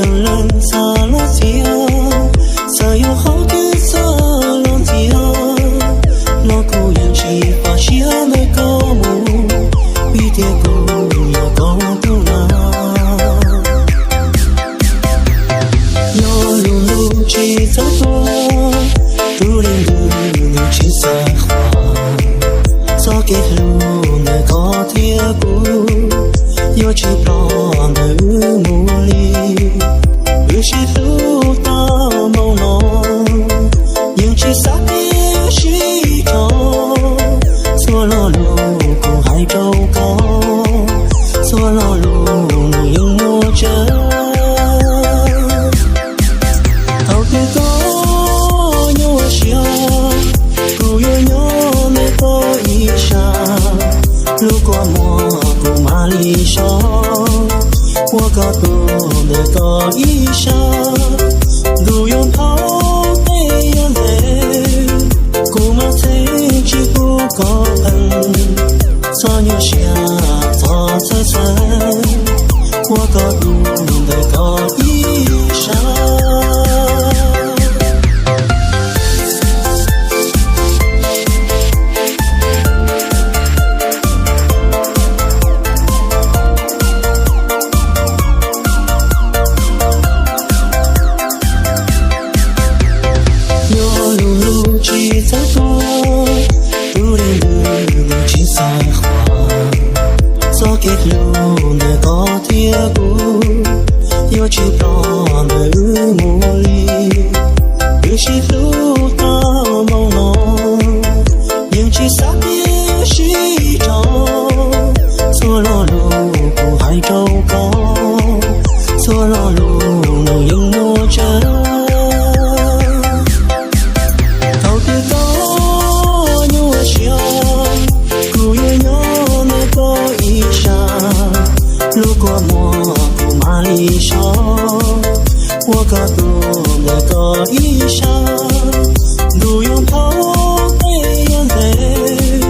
Leej leej txhaj los txiav, txawm yuav haus twb txhaj los txiav, los kuv yeej tsis faj siab ntawm koj mus, vim tias kuv yog koj tus na. Yog lub ntuj tsis txawj tuag, tus li ntws nws tsis txawj qhuas, txoj kev hlub ntawm koj thiab kuv yuav tsis ploj ntawm wb mus li. Wb sib hlub tau npaum no, yeej tsis xav tias sib tso. Txhua lo lus kuv hais rau koj, txhua lo lus nws yeej muaj tseeb. Thaum twg koj nyuaj siab, kuv yuav nyob ntawm koj ib sab. Lub kua muag kuv mam li so, ua koj tus ntawm koj ib sab. Ntuj yuav npau, teb yuav ntev, kuv mam txheeb tsis pub koj pheej. Txhob nyuaj siab, txhob txhawj xeeb, ua koj tus ntawm koj ib sab. Yog lub ntuj tsis txawj tuag, tus li ntws nws tsis txawj qhuas, txoj kev hlub ntawm koj thiab kuv yuav tsis ploj ntawm wb mus li. Wb sib hlub tau npaum no, yeej tsis xav tias sib tso. Txhua lo lus kuv hais rau koj, txhua lo lus nws yeej muaj tseeb. Thaum twg koj nyuaj siab, kuv yuav nyob ntawm koj ib sab. Lub kua muag kuv mam li so, ua koj tus ntawm koj ib sab. Ntuj yuav npau, teb yuav ntev,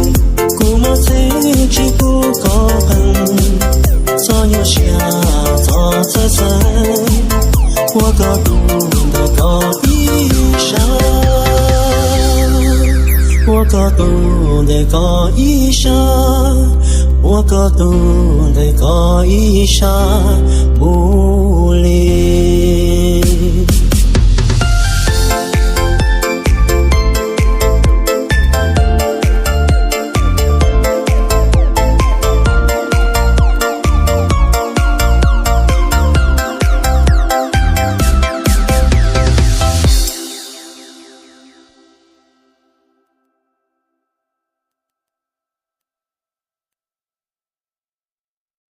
kuv mam txheeb tsis pub koj pheej. Txhob nyuaj siab, txhob txhawj xeeb, ua koj tus ntawm koj ib sab. Ua koj tus ntawm koj ib sab, ua koj tus ntawm koj ib sab mus li.